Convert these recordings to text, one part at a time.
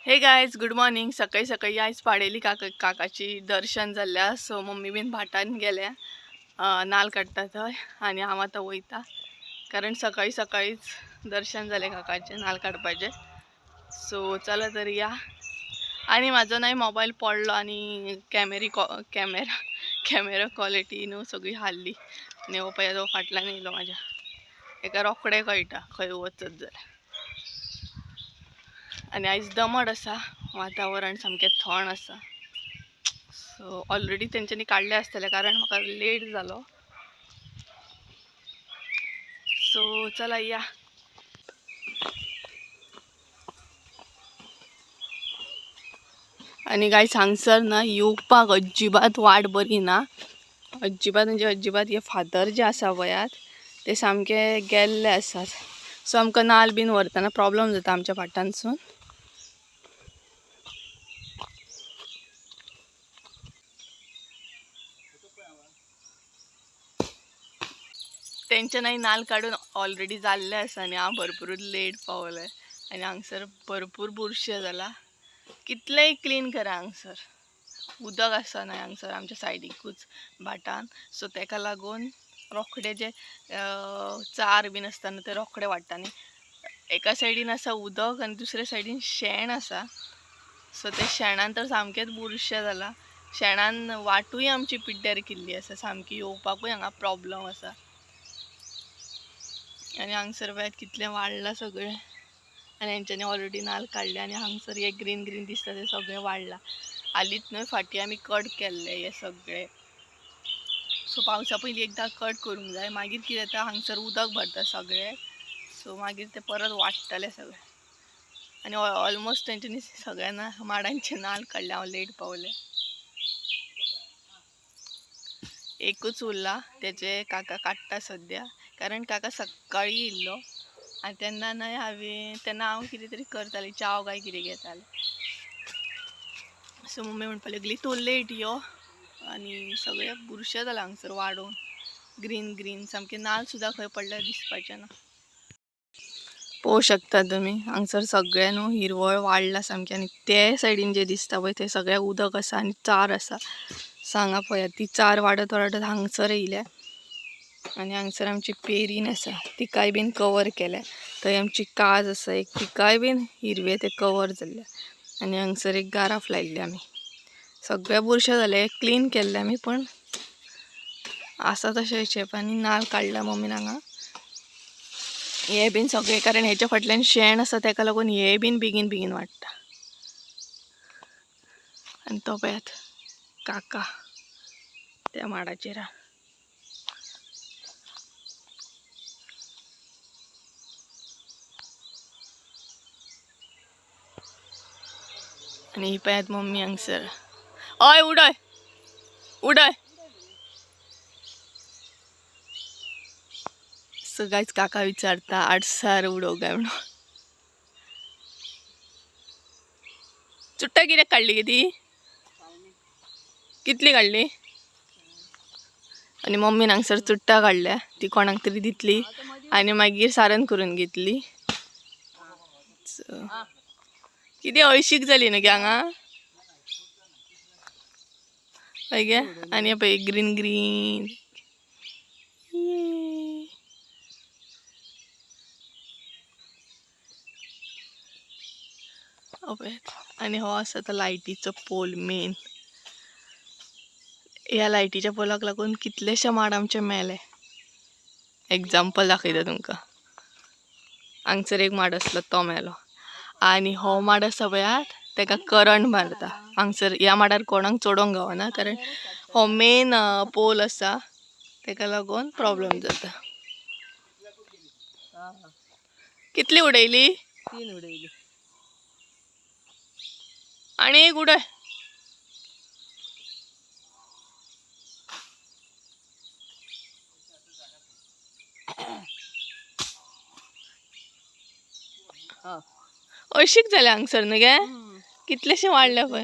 हे guys, good morning. सकाळी सकाळी आयज पाडेली काका काकाची दर्शन जाल्ल्या. सो मम्मी बीन भाटान गेल्या, नाल काडटा थंय आनी हांव आतां वयता, कारण सकाळी सकाळीच दर्शन जालें काकाचें नाल काडपाचें. सो चला तर या. आनी म्हाजो न्हय मोबायल पडलो आनी कॅमेरी कॅमेरा कॅमेरा क्वॉलिटी न्हू सगळी हाल्ली. आनी हो पळय तो फाटल्यान येयलो म्हाज्या, हेका रोखडें कळटा खंय वचत जाल्यार. आनी आयज दमट आसा, वातावरण सामकें थंड आसा. सो ऑलरेडी तेंच्यांनी काडले आसतले, कारण म्हाका लेट जालो. सो चला या. आनी गायज हांगसर ना येवपाक अजिबात वाट बरी ना, अजिबात म्हणजे अजिबात. हे फातर जे आसा पळयात ते सामके गेल्ले आसात. सो आमकां नाल बीन व्हरतना प्रॉब्लम जाता आमच्या भाटांतसून. तेंचे न्हय नाल काडून ऑलरेडी जाल्ले आसा आनी हांव भरपूर लेट पावलें. आनी हांगसर भरपूर बुरशें जाला, कितलेंय क्लीन करा हांगसर उदक आसा न्हय हांगसर आमच्या सायडीकूच भाटान. सो तेका लागून रोखडे जे चार बीन आसता न्हू ते रोखडे वाडटा. आनी एका सायडीन आसा उदक आनी दुसऱ्या सायडीन शेण आसा. सो ते शेणान तर सामकेंच बुरशें जालां. शेणान वाटूय आमची पिड्ड्यार केल्ली आसा सामकी, येवपाकूय हांगा प्रॉब्लम आसा. आनी हांगसर पळयात कितलें वाडलां सगळें. आनी हेंच्यांनी ऑलरेडी नाल काडले आनी हांगसर हे ग्रीन ग्रीन दिसता ते सगळें वाडलां. हालींच न्हय फाटीं आमी कट केल्ले हे सगळे. सो पावसा पयलीं एकदां कट करूंक जाय, मागीर कितें जाता हांगसर उदक भरता सगळें. सो मागीर ते परत वाडटले सगळे. आनी ऑलमोस्ट तेंच्यांनी सगळ्यांना माडांचे नाल काडले, हांव लेट पावलें. एकूच उरला तेजे काका काडटा सद्या, कारण काका सकाळी येयल्लो आनी तेन्ना न्हय हांवें तेन्ना हांव कितें तरी करतालें, च्याव काय कितें घेतालें. सो मम्मी म्हणपाक लागली तूं लेट यो. आनी सगळें बुरशें जालां हांगसर वाडोवन, ग्रीन ग्रीन सामकें, नाल सुद्दां खंय पडल्यार दिसपाचें ना. पळोवंक शकता तुमी हांगसर सगळें न्हू हिरवळ वाडलां सामकें. आनी ते सायडीन जें दिसता पळय ते सगळें उदक आसा आनी चार आसा. सो हांगा पळयात ती चार वाडत वाडत हांगसर येयल्या. आनी हांगसर आमची पेरीन आसा तिकाय बीन कवर केल्या. थंय आमची काज आसा एक, तिकाय बीन हिरवे ते कवर जाल्ले. आनी हांगसर एक गाराफ लायिल्ले आमी. सगळें बुरशें जालें, क्लीन केल्लें आमी, पण आसा तशें चेप. आनी नाल काडला मम्मीन हांगा हे बीन सगळें, कारण हेच्या फाटल्यान शेण आसा तेका लागून हे बीन बेगीन बेगीन वाडटा. आनी तो पळयात काका त्या माडाचेर. आनी ही पळयात मम्मी हांगसर. हय उडय उडय. सो गायज काका विचारता आडसार उडोवंक काय म्हणून. चुट्टां कित्याक काडली गे ती? कितली काडली? आनी मम्मीन हांगसर चुट्टां काडल्या, ती कोणाक तरी दितली आनी मागीर सारण करून घेतली. सो कितें हळशीक जाली न्हू गे हांगा. हय गे. आनी पळय ग्रीन ग्रीन. आनी हो आसा तो लायटीचो पोल मेन. ह्या लायटीच्या पोलाक लागून कितलेशे माड आमचे मेले. एग्जाम्पल दाखयता तुमकां. हांगसर एक माड आसलो तो मेलो. आनी हो माड आसा पळयात तेका करंट मारता. हांगसर ह्या माडार कोणाक चडोवंक गावना, कारण हो मेन पोल आसा, तेका लागून प्रॉब्लम जाता. कितली उडयली? 3 उडयली. आनी एक उडय. अशीक जालें हांगसर न्हू गे, कितलेशे वाडले पळय.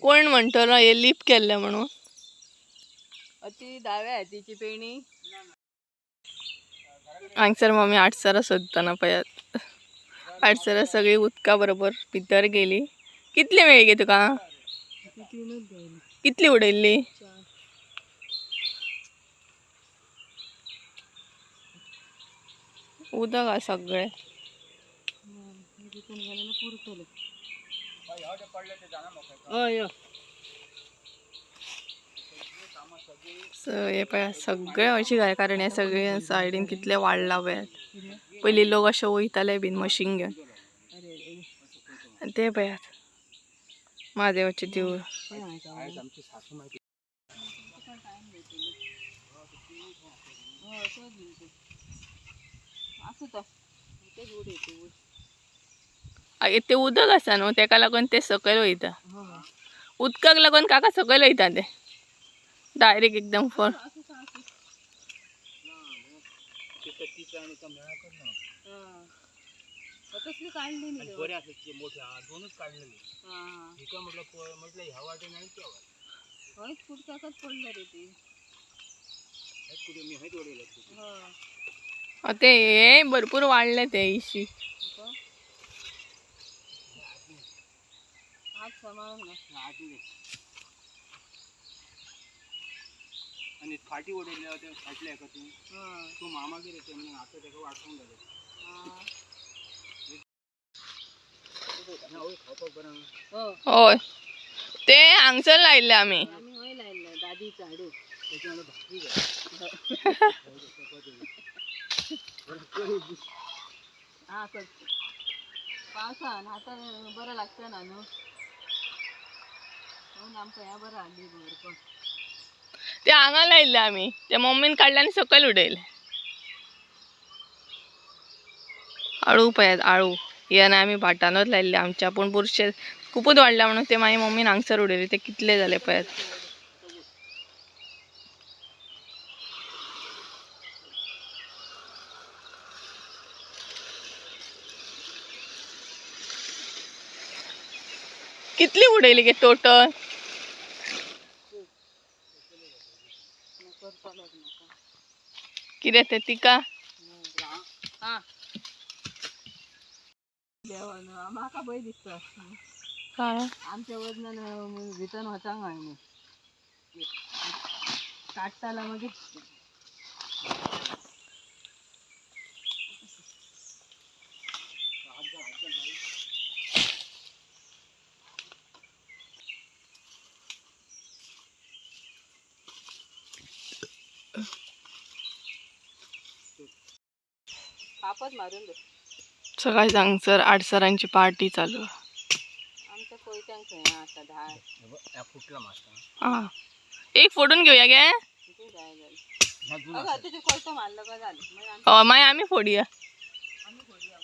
कोण म्हणटलो हे लीप केल्लें म्हणून. ती दाव्या हातीची पेणी. हांगसर मम्मी आडसरां सोदतना पळयात. आडसरां सगळी उदका बरोबर भितर गेली. कितली मेळ्ळी गे तुका? ती तीनच गावली. कितली उडयल्ली? 4. उदक आहा सगळें. रिटर्न गेलेलं पुरतले. हय हय. सो हे पळय सगळे अशी घाय, कारण हे सगळे सायडीन कितले वाडला पळयात. पयलीं लोक अशे वयताले बीन मशीन घेवन. अरे अरे. आनी ते पळयात महादेवाचें देवूळ. खंय आहा आयज आमची सासू माहिती. आसूं तो तेच उडयते उड. आगे ते उदक आसा न्हू, तेका लागून ते सकयल वयता. उदकाक लागून काका सकयल वयता ते डायरेक्ट एकदम फळ. आसूं आसूं. तिचा आणि तो मेळाकच ना. तसली काडली आणि न्ही. बरे आसा ते मोठे हा दोनच काडलेले. हां हिका म्हटलं म्हटलं ह्या वाटेन आणि त्या वाटेन. हयच पुरताकच पडलं रे ती. हेच कुठे मी हेच उडयलं. हय. ते हे भरपूर वाडले ते इशी. हात सांबाळून ना. आतले आणि फाटी उडयले ते फाटले एका ते. हय. तो मामागेर येते म्हणून आता त्याका वाटोवंक जालें. हां. ना खावपाक बरें. हो. हय, ते हांगसर लायिल्ले आमी. आमी हय लायल्लें दादीच हाडू. त्याच्या वांगडा भाकरी जाय. हां कर. पावसान आतां बरें लागता ना न्हू, म्हणून आमकां हें बरें हाडली भरपूर. ते हांगा लायिल्ले आमी, ते मम्मीन काडले आनी सकयल उडयले. आळू पळयात आळू. हे ना आमी भाटानूच लायिल्ले आमच्या, पूण बुरशे खुपूच वाडल्या म्हणून ते मागीर मम्मीन हांगसर उडयले. ते कितले जाले पळयात. कितली उडयली गे टोटल? करपाक नाका. कितें तें तिका? हां देवा म्हाका भंय दिसता. काय? आमच्या वजनान भितर वचांक हय न्हू, काडटाला मागीर. पापच मारून दे. सकाळी हांगसर आडसरांची पार्टी चालू. आमच्या कोयत्यांक खंय आसा 10. फुटला मातसा. हा, एक फोडून घेऊया गे. किती जाय जालें. ह्या जुना. अगं तुजे कोयतो मारलो काय जालें मागीर आमी. हय, मागीर आमी फोडया. आमी फोडया.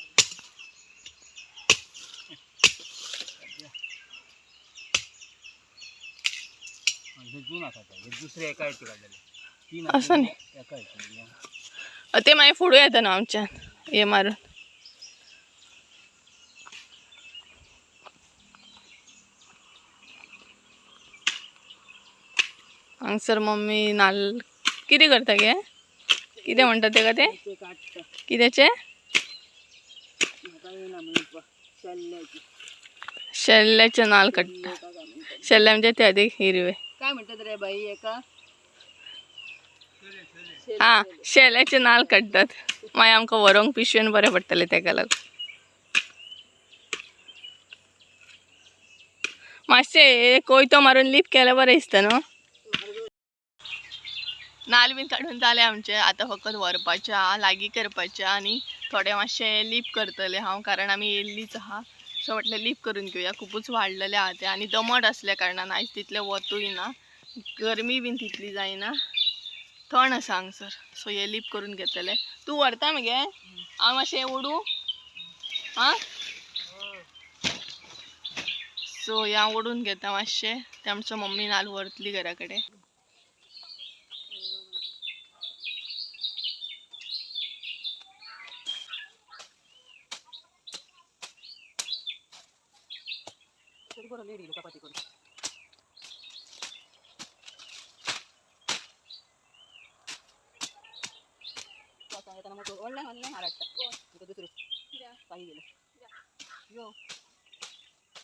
हे जून आसा ते. हे दुसरे एका हेतून काडलेले तीन. असं न्ही. एका हेतून. ते मागीर फोडू येता न्हू आमच्यान हे मारून. हांगसर मम्मी नाल्ल कितें करता गे? कितें म्हणटा तेका ते? ते काडटा. कित्याचें? म्हाका येना म्हणपा शेल्ल्याची. शेल्ल्याचे नाल्ल काडटा. एका काय म्हणटात? शेल्ले म्हणजे ते आदी हिरवे. काय म्हणटात रे बाई एका? हा, शेल्याचे नाल्ल काडटात. मागीर आमकां व्हरोंक पिशवेन बरें पडटलें तेका लागून. मातशें कोयतो मारून लीप केल्यार बरें दिसता न्हू. नाल्ल बीन काडून जाले आमचे. आतां फकत व्हरपाचे आहा, लागीं करपाचे आनी थोडे मातशे लीप करतले हांव, कारण आमी येयल्लीच आहा. सो म्हटलें लीप करून घेवया. खुबूच वाडलेले आहा ते आनी दमट आसल्या कारणान आयज तितलें वतूय ना, गरमी बीन तितली जायना, थंड आसा हांगसर. सो हे लीप करून घेतले. तूं व्हरता मगे? हांव मातशें ओडू. आं, सो हे हांव ओडून घेता मातशें. ते आमचो मम्मी नाल्ल व्हरतली घरा कडेन. बरं लेडी चपाती करून. येताना मोठो ऑनलायन ऑनलायन हाडटा. तुका दुसरो पायी गेलो. यो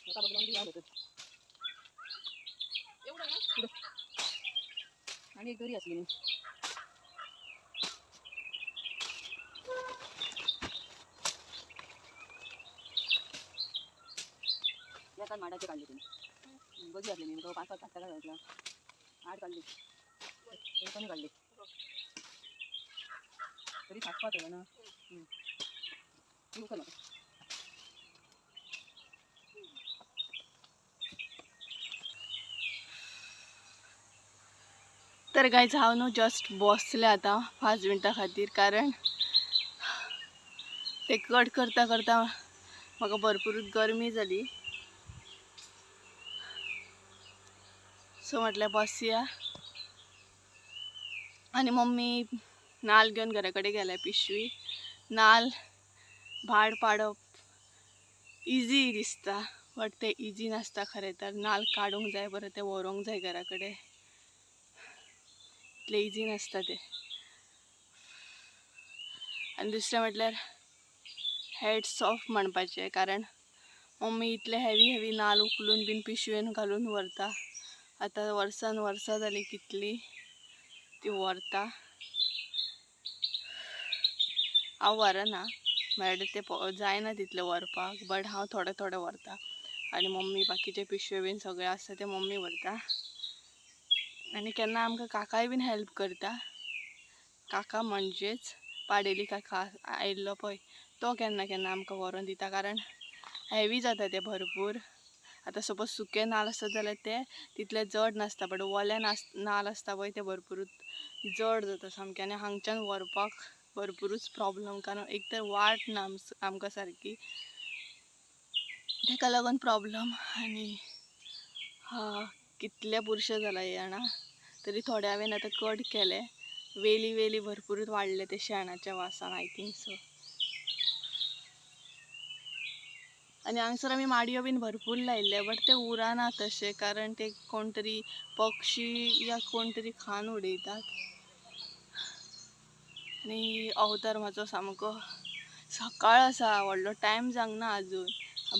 एका बाजूला म्हणजे यावं होतं. एवढं ना? आणि एक घरी असली मी. या काल माडाचे काढले तुम्ही बघी असले मी पाच पाच सात घातला 8 काढली, एक कमी काढली तरी 7 5 होतं ना. उकल नका. तर गायज हांव न्हू जस्ट बसलें आतां 5 मिनटां खातीर, कारण ते कट करता करता म्हाका भरपूर गरमी जाली. सो म्हटलें बसया. आनी मम्मी नाल घेवन घरा कडेन गेल्या पिशवी. नाल भाड पाडप इजी दिसता बट ते इजी नासता खरें तर. नाल काडूंक जाय, बरें ते व्हरूंक जाय घरा कडेन, इतलें इजी नासता तें. आनी दुसरें म्हटल्यार हेड्स ऑफ म्हणपाचें, कारण मम्मी इतले हेवी हेवी नाल उखलून बीन पिशवेन घालून व्हरता. आतां वर्सान वर्सां जालीं कितलीं ती व्हरता. हांव व्हरना, म्हळ्यार तें जायना तितलें व्हरपाक, बट हांव थोडें थोडें व्हरता. आनी मम्मी बाकीचे पिशव्यो बीन सगळें आसता तें मम्मी व्हरता. आनी केन्ना आमकां काकाय बीन हेल्प करता. काका म्हणजेच पाडेली काका आयिल्लो पळय, तो केन्ना केन्ना आमकां व्हरोन दिता, कारण हेवी जाता तें भरपूर. आतां सपोज सुके नाल आसत जाल्यार ते तितले जड नासता, बट ओले नाल आसता पळय ते भरपूरूच जड जाता सामकें. आनी हांगच्यान व्हरपाक भरपुरूच प्रॉब्लम, कारण एक तर वाट ना आमकां सारकी, ताका लागून प्रॉब्लम. आनी हा कितले बुरशें जालां हें जाणा, तरी थोडे हांवें आतां कट केले. वेली वेली भरपूरूच वाडले ते शेणाच्या वासान, I think so. आनी हांगसर आमी माडयो बीन भरपूर लायिल्ले, बट ते उरना तशें, कारण ते कोण तरी पक्षी या कोण तरी खावन उडयतात. आनी अवतार म्हाजो सामको सकाळ आसा, व्हडलो टायम जावंक ना आजून,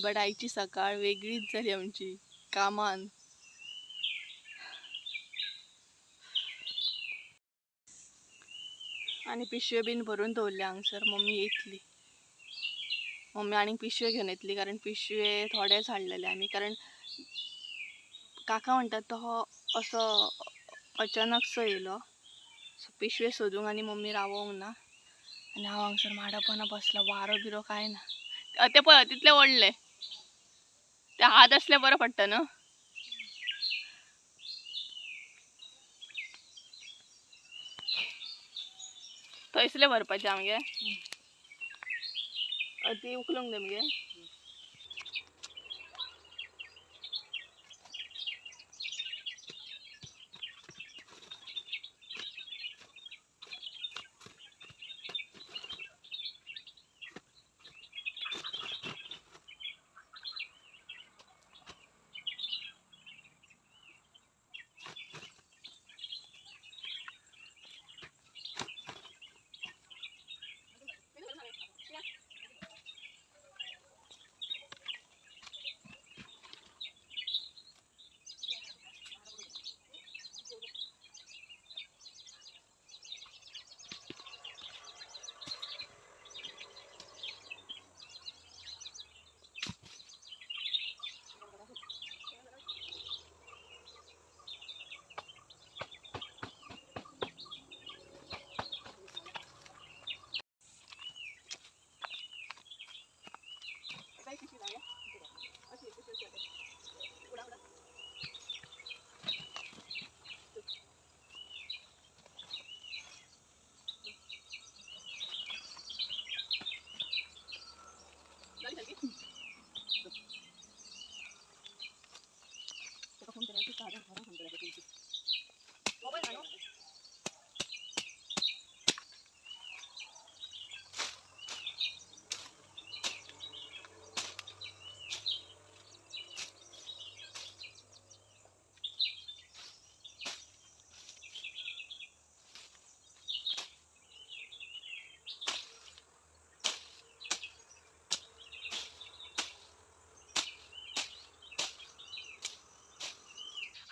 बट आयची सकाळ वेगळीच जाली आमची कामान. आनी पिशव्यो बीन भरून दवरल्या हांगसर, मम्मी येतली, मम्मी आनीक पिशव्यो घेवन येतली, कारण पिशवे थोडेच हाडलेले आमी. कारण काका म्हणटात तो असो अचानकसो येयलो, सो पिशवे सोदूंक आनी मम्मी रावोंक ना. आनी हांव हांगसर माडापोना बसला, वारो बिरो कांय ना. ते पळय तितले व्हडले ते हात असले बरें पडटा न्हू. थंयसले भरपाचे आमगे ती उखलूंक दी मगे.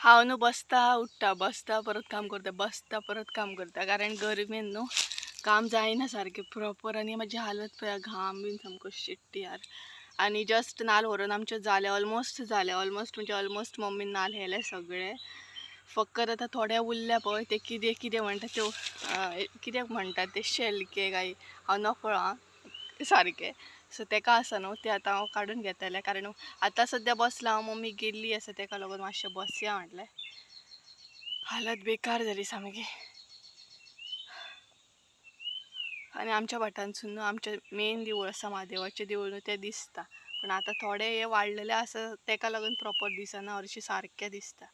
हांव न्हू बसता उठ्ठा, बसता परत काम करता, बसता परत काम करता, कारण गरमेन न्हू काम जायना सारकें प्रॉपर. आनी म्हाजी हालत पळया, घाम बीन सामको शिट्टी यार. आनी जस्ट नाल व्हरून आमचें जालें, ऑलमोस्ट जालें, ऑलमोस्ट म्हणजे ऑलमोस्ट मम्मीन नाल हेले सगळे, फकत आतां थोडे उरल्या पळय ते कितें कितें म्हणटा ते, कित्याक म्हणटात ते शेलके काय हांव नकळो आं सारकें. सो तेका आसा न्हू ते आतां हांव काडून घेतलें, कारण आतां सद्या बसलां हांव, मम्मी गेल्ली आसा तेका लागून मातशें बसया म्हटलें. हालत बेकार जाली सामकी. आनी आमच्या भाटांसून न्हू आमचें मेन देवूळ आसा म्हादेवाचें देवूळ न्हू तें दिसता, पण आतां थोडे हे वाडलेले आसा तेका लागून प्रॉपर दिसना, हरशीं सारकें दिसता.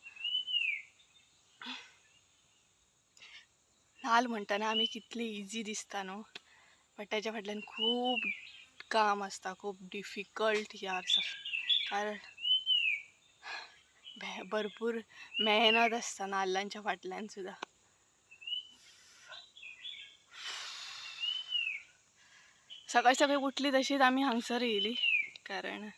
नाल म्हणटना आमी कितले इजी दिसता न्हू, बट तेज्या फाटल्यान खूब काम आसता, खूब डिफिकल्ट यार, कारण भरपूर मेहनत आसता नाल्लांच्या फाटल्यान सुद्दां. सकाळी सकाळी उठली तशीच आमी हांगसर येयली, कारण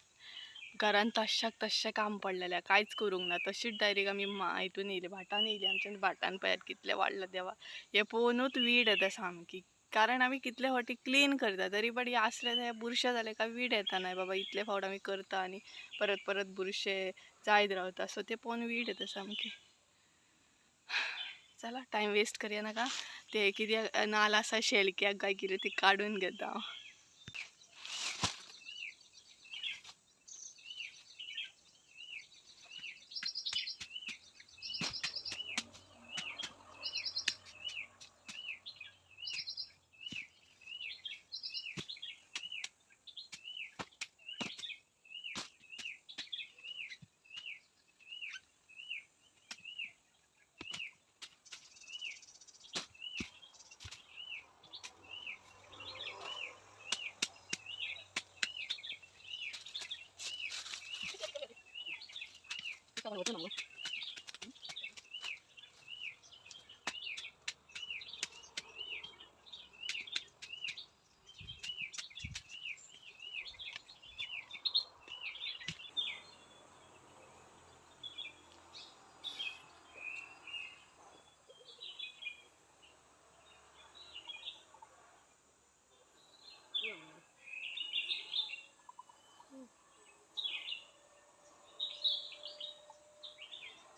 घरान तश्याक तश्शें काम पडलेलें, कांयच करूंक ना, तशीच डायरेक्ट आमी हितून येयली, भाटान येयली. आमच्या भाटान पळयात कितलें वाडलां देवा, हें पळोवनूच वीट येता सामकी, कारण आमी कितले फावटी क्लीन करता तरी पण हे आसले ते बुरशे जाले काय वीट येता, नाय बाबा इतले फावट आमी करता आनी परत परत बुरशे जायत रावता, सो ते पळोवन वीट येता सामकी. चला टायम वेस्ट करया नाका, ते कितें नाल आसा शेलक्याक काय कितें ती काडून घेता हांव.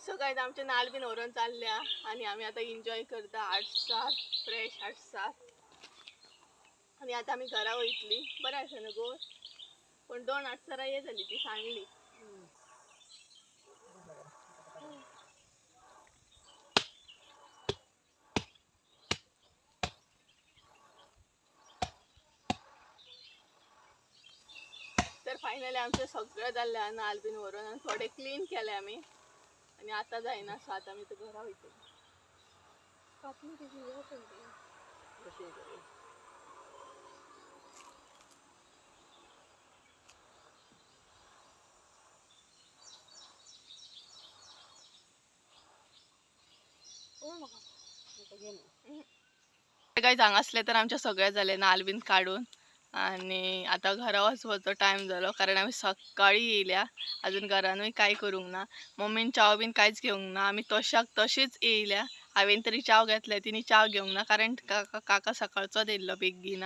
सो गायज आमचे नाल बीन व्हरून चालल्या आनी आमी आतां एन्जॉय करता आडसार, फ्रेश आडसार. आनी आतां आमी घरा वयतली, बरें आसा न्हू गो? पूण 2 आडसरां हे जाली ती सांडली. तर फायनली आमचें सगळें जाल्लें नाल बीन व्हरून आनी थोडे क्लीन केले आमी, आनी आतां जायना, सो आतां आमी आतां घरा वयतली. काय हांगासले तर आमचें सगळें जालें नाल बीन काडून, आनी आतां घरा वचपाचो टायम जालो, कारण आमी सकाळीं येयल्या, अजून घरानूय कांय करूंक ना, मम्मीन च्याव बीन कांयच घेवंक ना, आमी तशाक तशीच येयल्या. हांवें तरी च्याव घेतले, तिणी च्याव घेवंक ना, कारण काका सकाळचोच येयल्लो बेगीन.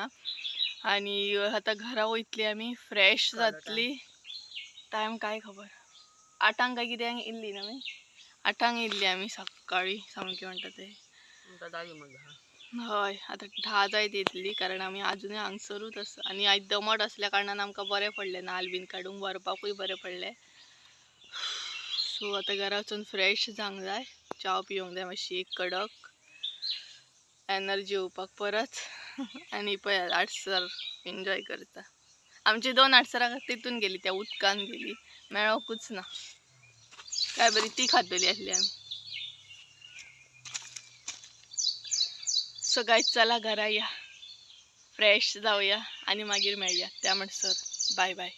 आनी आतां घरा वयतली आमी, फ्रेश जातली. टायम काय खबर, 8 काय कित्याक येयल्ली ना आमी, 8 येयल्ली आमी सकाळीं सामकी म्हणटा ते. हय आतां 10 जायत येतली, कारण आमी आजुनूय हांगसरूच आसा. आनी आयज दमट आसल्या कारणान आमकां बरें पडलें, नाल बीन काडूंक व्हरपाकूय बरें पडलें. सो आतां घरा वचून फ्रेश जावंक जाय, च्याव पिवंक जाय मातशी एक कडक एनर्जी येवपाक परत. आनी पळयात आडसर एन्जॉय करता. आमची 2 आडसरां तितून गेली, त्या उदकान गेली, मेळोकूच ना. काय बरी ती खातली आसली आमी. सो गायज चला घरा या, फ्रेश जावया आनी मागीर मेळया. त्या म्हणसर बाय बाय.